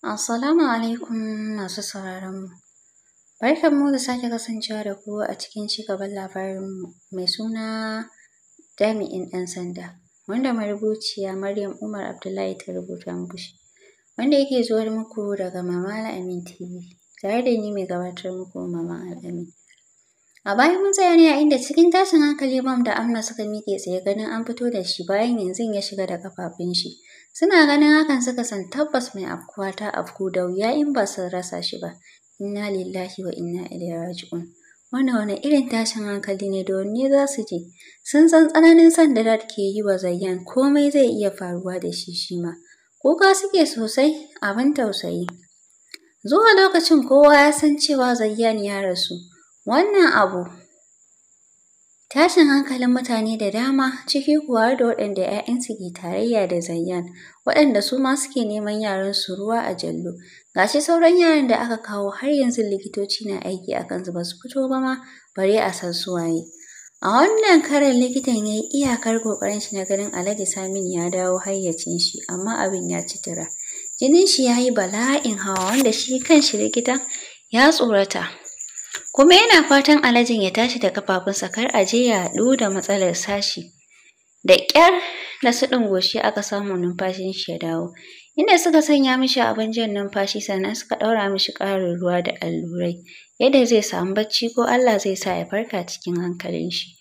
Assalamu alaikum masu sauraron mu. Barkan mu da sake kasancewa da ku a cikin cigaban labarin mu mai suna Jami'in ɗan sanda, wanda marubuciya Maryam Umar Abdullahi ta rubuta muku shi, wanda yake zuwar muku daga Mama Al'amin TV, tare da ni mai gabatar muku, Mama Al'amin. A baya mun tsaya ne a inda cikin tashin hankali Mom da Amna suka miƙe tsaye ganin an fito da shi bayan yanzu ya shiga da kafafun shi. Suna ganin hakan suka san tabbas mai afkuwa ta afku, da wuya in ba su rasa shi ba. Inna lillahi wa inna ilaihi raji'un. Wannan wani irin tashin hankali ne? Da wanne za su je? Sun san tsananin son da Dad ke yi wa Zayyan, komai zai iya faruwa da shi shi ma. Kuka suke sosai, abin tausayi. Zuwa lokacin kowa ya san cewa Zayyan ya rasu. Wannan abu tashin hankalin mutane da dama, ciki kuwa da waɗanda 'ya'yansu ke tarayya da Zayyan, waɗanda su ma suke neman yaransu ruwa a jallo. Gashi sauran yaran da aka kawo har yanzu likitoci na aiki a kansu, ba su fito ba ma bare a san su waye. A wannan karan likitan ya yi iyakar ƙoƙarin shi na ganin Alhaji Saminu ya dawo hayyacin shi, amma abin ya ci tura. Jinin shi ya yi bala'in hawa, wanda shi kanshi likitan ya tsorata. Kuma yana fatan Alhajin ya tashi da kafafunsa, kar a je ya haɗu da matsalar sashi. Da ƙyar da suɗin goshi aka samu numfashin shi ya dawo. Inda suka sanya mishi abin jan numfashi, sannan suka ɗaura mishi ƙarin ruwa da allurai, yadda zai samu bacci ko Allah zai sa ya farka cikin hankalin shi.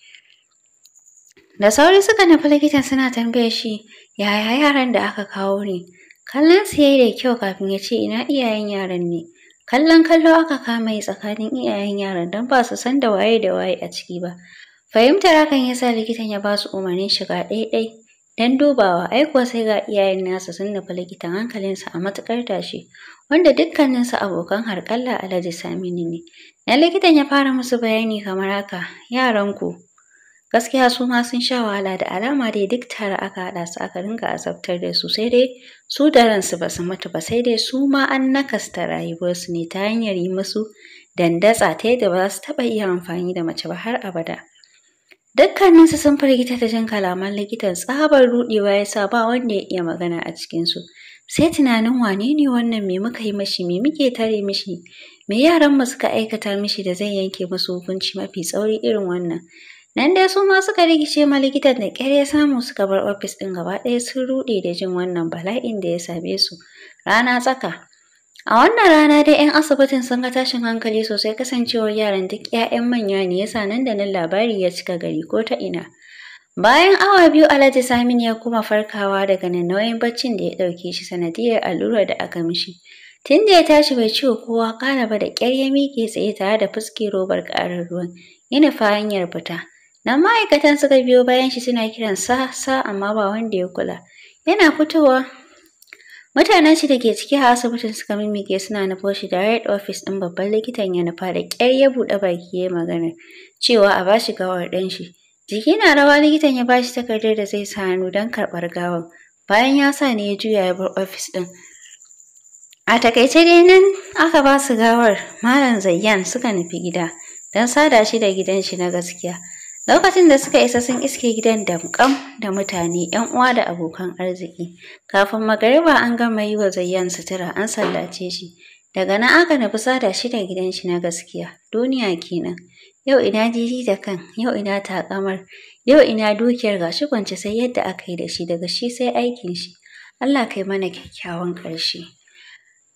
Da sauri suka nufi likitan suna tambayar shi yaya yaran da aka kawo ne. Kallon su yayi da kyau kafin ya ce, "Ina iyayen yaran ne?" Kallon kallo aka kama yi tsakanin iyayen yaran don ba su san da waye da waye a ciki ba. Fahimtar hakan ya sa likitan ya ba su umarnin shiga ɗai-ɗai don dubawa, ai kuwa sai ga iyayen nasa sun nufi likitan, hankalinsa a matuƙar tashi, wanda dukkaninsu abokan harƙalla Alhaji Saminu ne. Na likitan ya fara musu bayani kamar haka: "Yaranku gaskiya su ma sun sha wahala, da alama dai duk tare aka haɗa su aka ringa azabtar da su, sai dai su da ransu ba su mutu ba, sai dai su ma an nakasta rayuwarsu ne ta hanyar yi musu dandatsa ta yadda ba za su taɓa iya amfani da mace ba har abada." Dukkaninsu sun firgita da jin kalaman likitan, tsabar ruɗewa ya sa ba wanda ya iya magana a cikinsu. Sai tunanin wane ne wannan, me muka yi mashi, me muke tare mishi, me yaranmu suka aikata mishi da zai yanke musu hukunci mafi tsauri irin wannan. Nan dai su ma suka rikice ma likitan, da ƙyar ya samu suka bar ofis ɗin, gaba ɗaya sun ruɗe da jin wannan bala'in da ya same su rana tsaka. A wannan rana dai 'yan asibitin sun ga tashin hankali sosai. Kasancewar yaran duk 'ya'yan manya ne yasa nan da nan labari ya cika gari ko ta ina. Bayan awa 2 Alhaji Saminu ya kuma farkawa daga nauyin baccin da ya ɗauke shi sanadiyar allurar da aka mishi. Tun da ya tashi bai ce wa kowa ƙala ba, da ƙyar ya miƙe tsaye tare da fuske robar ƙarin ruwan, ya nufa hanyar fita. Nan ma'aikatan suka biyo bayan shi suna kiran sa sa, amma ba wanda ya kula. Yana fitowa mutanen shi da ke ciki a asibitin suka mimmiƙe suna nufo shi. Direct office ɗin babban likitan ya nufa, da ƙyar ya buɗe baki ya magana cewa a bashi gawar ɗan shi. Jiki na rawa likitan ya bashi takardar da zai sa hannu don karɓar gawar. Bayan ya sa ne ya juya ya bar ofis ɗin. A takaice dai nan aka ba su gawar Malam Zayyan suka nufi gida don sada shi da gidan shi na gaskiya. Lokacin da suka isa sun iske gidan damƙam da mutane, ‘yan uwa da abokan arziki. Kafin magariba an gama yi wa Zayyan sutura, an sallace shi. Daga nan aka nufi sada shi da gidan shi na gaskiya. Duniya kenan. Yau ina jiji da kan, yau ina taƙamar, yau ina dukiyar, gashi kwance sai yadda aka yi da shi, daga shi sai aikin shi. Allah kai mana kyakkyawan ƙarshe.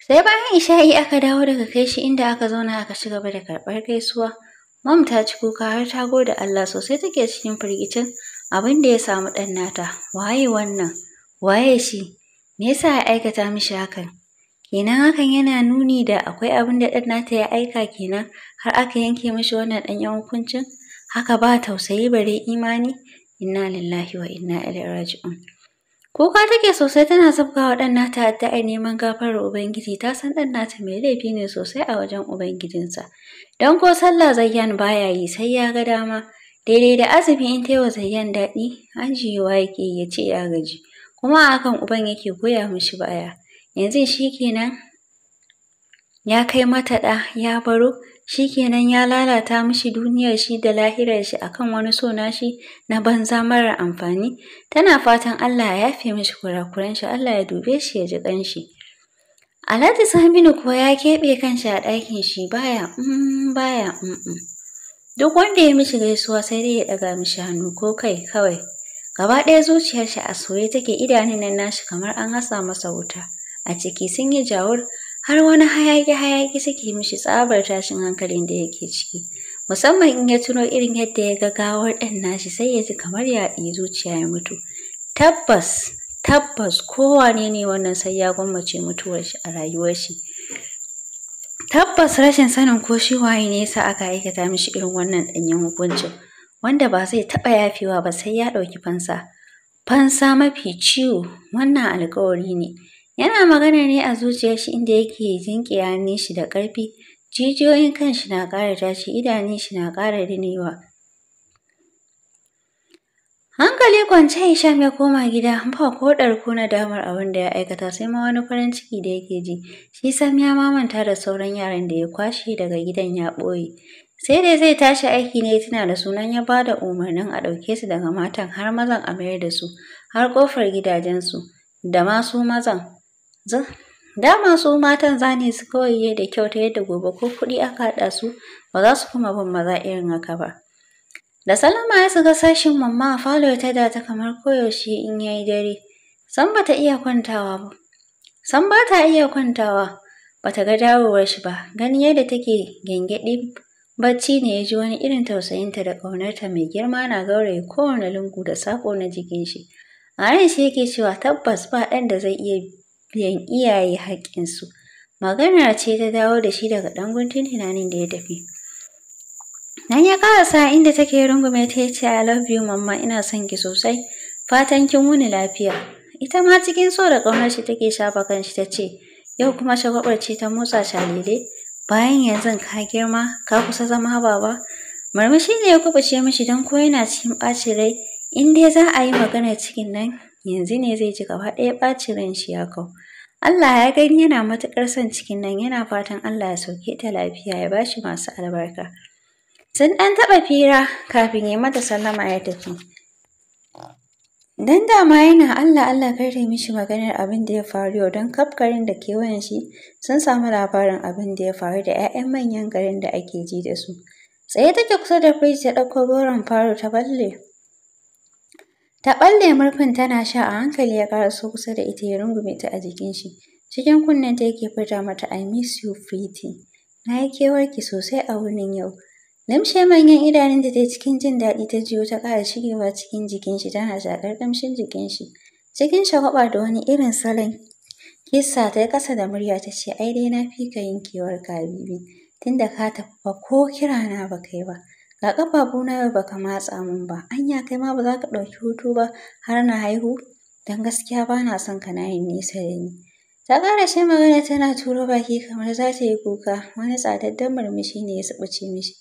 Sai bayan isha'i aka dawo daga kai shi, inda aka zauna aka ci gaba da karɓar gaisuwa. Mom ta ci kuka har ta gode Allah sosai, take cikin firgicin abin da ya samu ɗan nata. Waye wannan? Waye shi? Me yasa ya aikata mishi hakan? Kenan hakan yana nuni da akwai abin da ɗan nata ya aika kenan har aka yanke mishi wannan ɗanyen hukuncin? Haka ba tausayi bare imani? Inna lillahi wa inna ilaihi raji'un. Kuka take sosai tana zabgawa ɗan nata addu'ar neman gafarar Ubangiji, ta san ɗan nata mai laifi ne sosai a wajen Ubangijinsa. Don ko sallah Zayyan baya yi sai ya ga dama. Daidai da azumi in ta yi wa Zayyan daɗi, ajiyewa yake ya ce ya gaji. Kuma a hakan uban yake goya mishi baya. Yanzu shi kenan ya kai mata ɗa ya baro, shi kenan ya lalata mishi duniyar shi da lahirar shi akan wani so nashi na banza marar amfani. Tana fatan Allah ya yafe mishi kurakuran shi, Allah ya dube shi ya ji ƙanshi. Alhaji Saminu kuwa ya keɓe kanshi a ɗakin shi baya baya mm. Duk wanda ya mishi gaisuwa sai dai ya ɗaga mishi hannu ko kai kawai. Gaba ɗaya zuciyar shi a soye take, idanun nan nashi kamar an hasa masa wuta. A ciki sun yi jawur, har wani hayaƙi-hayaƙi suke mishi tsabar tashin hankalin da yake ciki. Musamman in ya tuno irin yadda ya ga gawar ɗan nashi, sai ya ji kamar ya haɗiyi zuciya ya mutu. Tabbas, tabbas kowane ne wannan sai ya gwammace mutuwar shi a rayuwar shi. Tabbas rashin sanin ko shi waye ne yasa aka aikata mishi irin wannan ɗanyen hukuncin, wanda ba zai taɓa yafewa ba sai ya ɗauki fansa. Fansa mafi ciwo, wannan alƙawari ne. Yana magana ne a zuciyar shi inda yake jinƙe hannun shi da ƙarfi, jijiyoyin kanshi na ƙara tashi, idanun shi na ƙara rinewa. Hankali kwance Hisham ya koma gida, ba ko ɗar ko nadamar abin da ya aikata, sai ma wani farin ciki da yake ji. Shi sam ya ma manta da sauran yaran da ya kwashe daga gidan ya ɓoye. Sai dai zai tashi aiki ne tuna da sunan, ya ba da umarnin a ɗauke su daga matan har mazan, a mayar da su har ƙofar gidajensu da ma su mazan. Dama su matan zane su kawai da kyau ta yadda gobe ko kuɗi aka haɗa su ba za su kuma bin maza irin haka ba. Da salama ya shiga sashin Mamma a falo, ya tada ta kamar koyaushe in yayi dare. Sam bata iya kwantawa ba. Sam ba ta iya kwantawa. Bata ga dawowar shi ba. Ganin yadda take gyangyaɗi bacci ne ya ji wani irin tausayinta da ƙaunarta mai girma na gauraye kowane lungu da saƙo na jikin shi. A ran shi yake cewa tabbas ba ɗan da zai iya biyan iyaye haƙƙinsu. Magana ce ta dawo da shi daga ɗan guntun tunanin da ya tafi. Nan ya ƙarasa inda take, rungume ta, ya ce, "I love you, Mamma, ina son ki sosai. Fatan kin wuni lafiya." Ita ma cikin so da ƙaunar shi take shafa kanshi ta ce, "Yau kuma shagwaɓar ce ta motsa, shalele. Bayan yanzu ka girma, ka kusa zama baba." Murmushi ne ya kubuce mishi, don ko yana cikin ɓacin rai, in dai za a yi maganar cikin nan, yanzu ne zai ji gaba ɗaya ɓacin ran shi ya kau. Allah ya gani yana matuƙar son cikin nan, yana fatan Allah ya sauke ta lafiya, ya bashi masu albarka. Sun ɗan taɓa fira kafin ya mata sallama ya tafi. Dan dama yana Allah Allah kar ta mishi maganar abin da ya faru yau, don kaf garin da kewayen shi sun samu labarin abin da ya faru da 'ya'yan manyan garin da ake ji da su. Tsaye take kusa da firij, ta ɗauko goron faro ta balle. Ta ɓalle murfin tana sha a hankali, ya ƙaraso kusa da ita, ya rungume ta a jikin shi. Cikin kunnen ta yake furta mata, "I miss you, pretty. Na yi kewarki sosai a wunin yau." Limshe manyan idanunta ta cikin jin daɗi, ta jiyo ta ƙara shigewa cikin jikin shi tana shaƙar ƙamshin jikin shi. Cikin shagwaɓa da wani irin salon kissa ta yi ƙasa da murya ta ce, "Ai dai na fi ka yin kewar ka, Habibi. Tunda ka tafi fa ko kira na ba kai ba. Ga ƙafafuna yau baka matsa min ba. Anya kai ma ba za ka ɗauki hutu ba har na haihu? Don gaskiya ba na son kana yin nesa da ni." Ta ƙarashe magana tana turo baki kamar za ta yi kuka. Wani tsadaddan murmushi ne ya suɓuce mishi.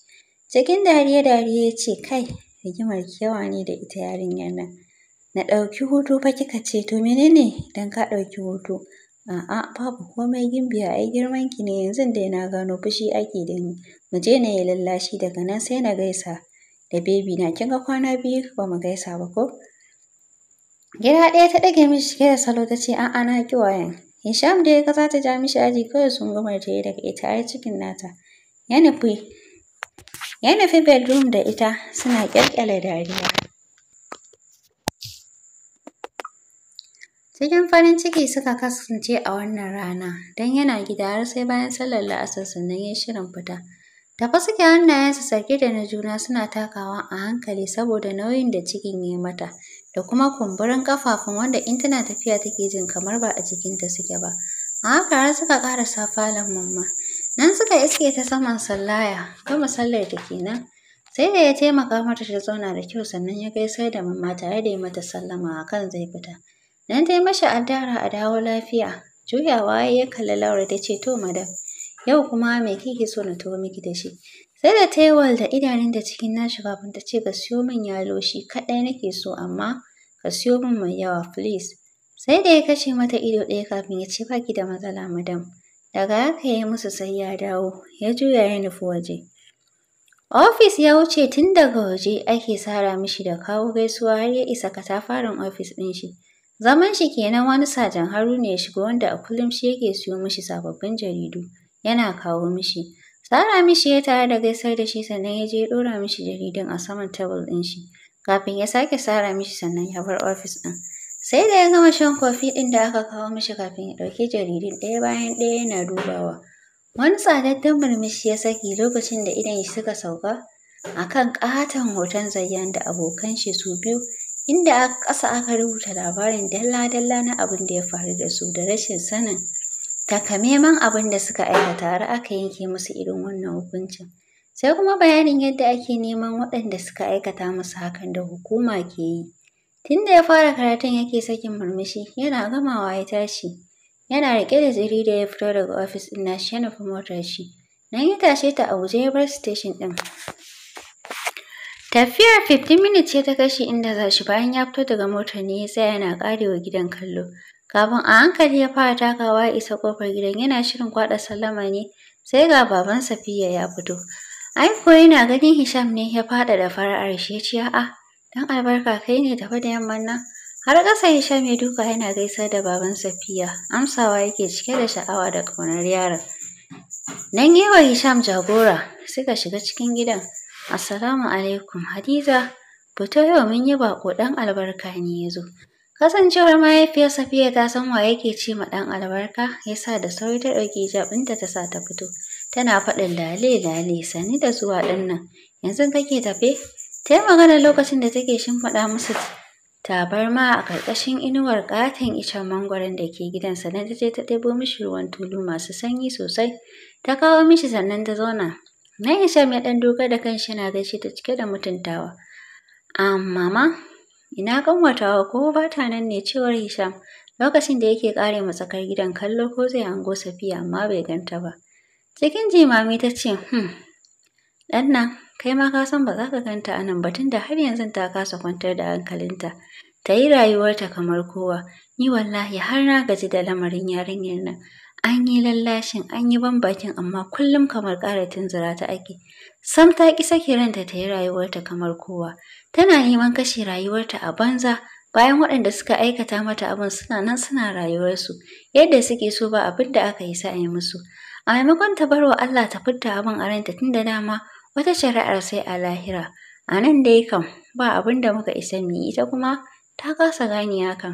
Cikin dariya-dariya ya ce, "Kai, rigimar yawa ne da ita yarinyar nan. Na ɗauki hutu fa kika ce, to menene don ka ɗauki hutu? A'a, babu komai, Gimbiya, ai girman ki ne, yanzu dai na gano fushi ake da ni. Mu je na yi lallashi, daga nan sai na gaisa da baby na, kin ga kwana 2 ba mu gaisa ba ko?" Gira ɗaya ta ɗage mishi cike da salo ta ce, "A'a, na ƙi wayan." Hisham da ya ga za ta ja mishi aji, kawai sungumar ta yi daga ita har cikin nata. Ya nufi bedroom da ita suna ƙyalƙyala dariya. Cikin farin ciki suka kasance a wannan rana, don yana gida har sai bayan sallar la'asar sannan ya shirin fita. Tafe suke hannayensu sarƙe da na juna, suna takawa a hankali saboda nauyin da cikin ya yi mata da kuma kumburin ƙafafun, wanda in tana tafiya take jin kamar ba a jikinta suke ba. A haka har suka ƙarasa falon Mamma. Nan suka iske ta saman sallaya, gama sallar ta kenan. Sai da ya taimaka mata ta zauna da kyau sannan ya gaisar da Mamma tare da yi mata sallama a kan zai fita. Nan ta yi mashi addu'ar a dawo lafiya. Juyawa ya kalli Laura, ta ce, "To madam, yau kuma me kike so na taho miki da shi?" Sai da ta yi wal da idanun da cikin nashi kafin ta ce, "Ka siyo min yalo, shi kaɗai nake so, amma ka siyo min mai yawa, please." Sai da ya kashe mata ido ɗaya kafin ya ce, "Baki da matsala, madam." Daga haka ya yi musu sai ya dawo, ya juya ya nufi waje. Ofis ya wuce, tun daga waje ake sara mishi da kawo gaisuwa har ya isa katafaren ofis ɗin shi. Zaman shi kenan wani Sajan Haruna ya shigo wanda a kullum shi yake siyo mishi sababbin jaridu yana kawo mishi. Sara mishi ya tare da gaisar da shi, sannan ya je ya ɗora mishi jaridun a saman tebul ɗin shi. Kafin ya sake sara mishi, sannan ya bar ofis ɗin. Sai da ya gama shan kofi ɗin da aka kawo mishi kafin ya ɗauki jaridun ɗaya bayan ɗaya yana dubawa. Wani tsadaddan murmushi ya saki lokacin da idon shi suka sauka a kan ƙaton hoton Zayyan da abokan shi su biyu, inda a ƙasa aka rubuta labarin dalla-dalla na abin da ya faru da su da rashin sanin takamaiman abin da suka aikata har aka yanke musu irin wannan hukuncin. Sai kuma bayanin yadda ake neman waɗanda suka aikata musu hakan da hukuma ke yi. Tun da ya fara karatun yake sakin murmushi, yana gamawa ya tashi. Yana riƙe da jarida ya fito daga ofis ɗin nashi ya nufi motar shi. Nan ya tashe ta a guje ya bar station ɗin. Tafiyar 15 minutes ce ta kai shi inda za shi. Bayan ya fito daga motar ne ya tsaya yana ƙarewa gidan kallo. Kafin a hankali ya fara takawa ya isa ƙofar gidan, yana shirin kwaɗa sallama ne sai ga baban Safiya ya fito. Ai ko yana ganin Hisham ne ya faɗaɗa fara'ar shi ya ce, "A'a, dan albarka, kai ne tafe da yamman nan?" Har ƙasa Hisham ya duka yana gaisar da baban Safiya, amsawa yake cike da sha'awa da ƙaunar yaron. Nan yi wa Hisham jagora suka shiga cikin gidan. "Assalamu alaikum, Hadiza, fito, yau mun yi baƙo, ɗan albarka ne ya zo." Kasancewar mahaifiyar Safiya ta san wa yake ce ma ɗan albarka, ya sa da sauri ta ɗauki hijab ɗinta ta sa ta fito. Tana faɗin, "Lale lale, sannu da zuwa ɗin nan. Yanzu kake tafe?" Ta yi magana lokacin da take shimfiɗa musu tabarma a ƙarƙashin inuwar ƙaton icen mangwaron da ke gidan, sannan ta je ta ɗebo mishi ruwan tulu masu sanyi sosai. Ta kawo mishi, sannan ta zauna. Na Hisham ya ɗan dukar da kanshi yana gaishe ta cike da mutuntawa. Mama, ina ƙanwatawa, ko ba ta nan ne?" cewar Hisham lokacin da yake ƙare ma tsakar gidan kallo ko zai hango Safiya, amma bai ganta ba. Cikin jimami ta ce, ɗan nan, kai ma ka san ba za ka ganta a nan ba, tunda har yanzu ta kasa kwantar da hankalinta. Ta yi rayuwarta kamar kowa. Ni wallahi har na gaji da lamarin yarinyar nan. An yi lallashin, an yi bambakin, amma kullum kamar ƙara tunzura ta ake. Sam ta ƙi sake ranta ta yi rayuwarta kamar kowa. Tana neman kashe rayuwarta a banza, bayan waɗanda suka aikata mata abin suna nan suna rayuwarsu yadda suke so, ba abin da aka yi sa a yi musu. A maimakon ta bar wa Allah ta fidda abin a ranta, tunda dama wata shari'ar sai a lahira. A nan dai kam ba abin da muka isa mu yi, ita kuma ta kasa gane hakan."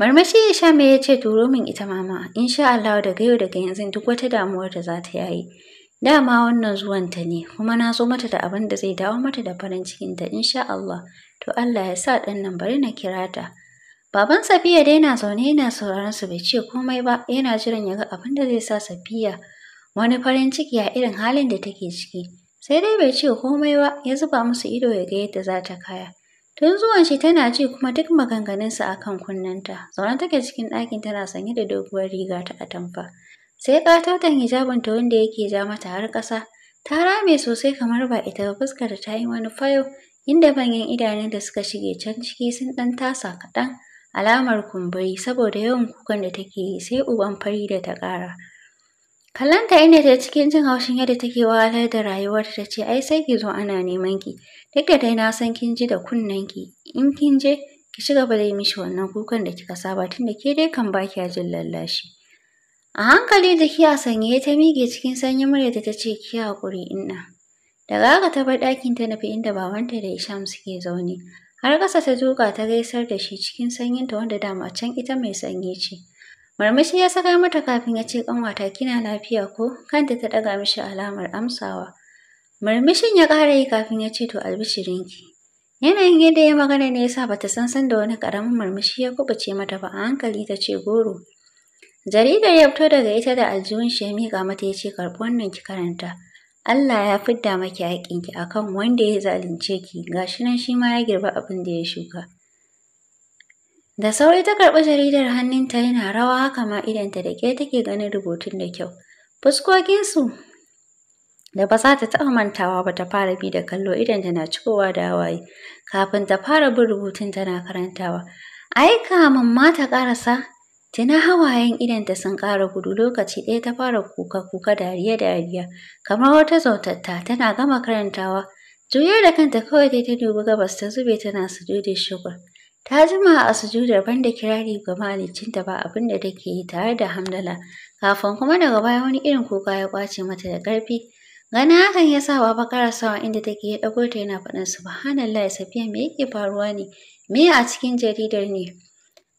Murmushi Hisham ya ce, "Turo min ita, mama, insha Allah daga yau, daga yanzu duk wata damuwar da za ta yaye. Dama wannan zuwanta ne, kuma na zo mata da abin da zai dawo mata da farin cikinta insha Allah." "To, Allah ya sa, ɗan nan, bari na kira ta." Baban Safiya dai na zaune yana sauraron su, bai ce komai ba, yana jiran ya ga abin da zai sa Safiya wani farin ciki a irin halin da take ciki. Sai dai bai ce komai ba, ya zuba musu ido ya ga yadda za ta kaya. Tun zuwan shi tana ji, kuma duk maganganunsa a kan kunnenta. Zaune take cikin ɗakin tana sanye da doguwar riga ta atamfa. Sai ƙatoton hijabinta wanda yake ja mata har ƙasa. Ta rame sosai kamar ba ita ba, fuskar ta yi wani fayo, inda manyan idanun da suka shige can ciki sun ɗan tasa kaɗan, alamar kumburi saboda yawan kukan da take yi, sai uban fari da ta ƙara. Kallonta inda ta cikin jin haushin yadda take wahalar da rayuwarta ta ce, "Ai sai ki zo, ana neman ki. Duk da dai na san kin ji da kunnen ki. In kin je ki ci gaba da yi mishi wannan kukan da kika saba, tunda ke dai kan ba kya jin lallashi." A hankali, jiki a sanyaye, ta miƙe, cikin sanyin muryarta ta ce, "Ki haƙuri, inna." Daga haka ta bar ɗakin ta nufi inda babanta da Hisham suke zaune. Har ƙasa ta duka ta gaisar da shi cikin sanyinta, wanda dama can ita mai sanyi ce. Murmushi ya saka mata kafin ya ce, "Ƙanwata, kina lafiya ko?" Kanta ta ɗaga mishi alamar amsawa. Murmushin ya ƙara yi kafin ya ce, "To, albishirinki." Yanayin yadda ya magana ne ya sa bata san sanda wani ƙaramin murmushi ya kubuce mata ba. A hankali ta ce, "Goro." Jaridar ya fito daga ita da aljihun shi ya miƙa mata ya ce, "Karɓi wannan ki karanta. Allah ya fidda maki haƙƙinki akan wanda ya zalunce ki, gashi nan shi ma ya girbi abin da ya shuka." Da sauri ta karɓi jaridar, hannunta yana rawa, haka ma idonta da ƙyar take ganin rubutun da kyau. Fuskokinsu da ba za ta taɓa mantawa ba ta fara bi da kallo, idonta na cikowa da hawaye kafin ta fara bin rubutun tana karantawa. Ai kamin ma ta ƙarasa, tuna hawayen idonta sun ƙara gudu. Lokaci ɗaya ta fara kuka kuka, dariya dariya kamar wata zautatta. Tana gama karantawa, juyar da kanta kawai dai ta dubi gabas, ta zube tana sujudin shukur. Ta jima a sujudar, banda kirari ga mahaliccinta ba abin da take yi tare da hamdala. Kafin kuma daga baya wani irin kuka ya ƙwace mata da ƙarfi. Ganin hakan ya sa Baba karasawa inda take, ya ɗago ta yana faɗin, "Subhanallah Safiya, me yake faruwa ne? Me a cikin jaridar ne?"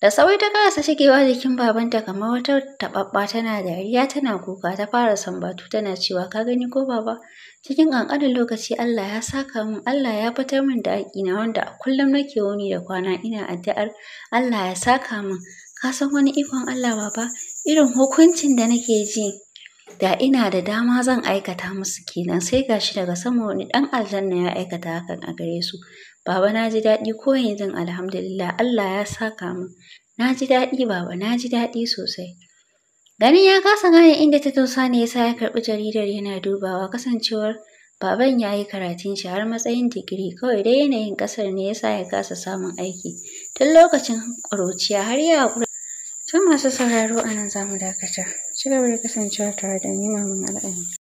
Da sauri ta karasa shigewa jikin babanta kamar wata taɓaɓɓa, tana dariya tana kuka, ta fara sambatu tana cewa, "Ka gani ko Baba? Cikin ƙanƙanin lokaci Allah ya saka min, Allah ya fitar min da haƙƙina wanda a kullum nake wuni da kwana ina addu'ar Allah ya saka min. Ka san wani ikon Allah, Baba? Irin hukuncin da nake ji da ina da dama zan aikata musu kenan, sai gashi daga sama wani ɗan aljanna ya aikata hakan a gare su. Baba, na ji daɗi ko yanzu, alhamdulillah, Allah ya saka min. Na ji daɗi, Baba, na ji daɗi sosai." Ganin ya kasa gane inda ta dosa ne yasa ya karɓi jaridar yana dubawa. Kasancewar baban ya yi karatun shi har matsayin digiri, kawai dai yanayin ƙasar ne yasa ya kasa samun aiki tun lokacin ƙuruciya har ya haƙura. Tun masu sauraro, a nan za mu dakata. Ci gaba da kasancewa tare da ni, Maman Al'amin.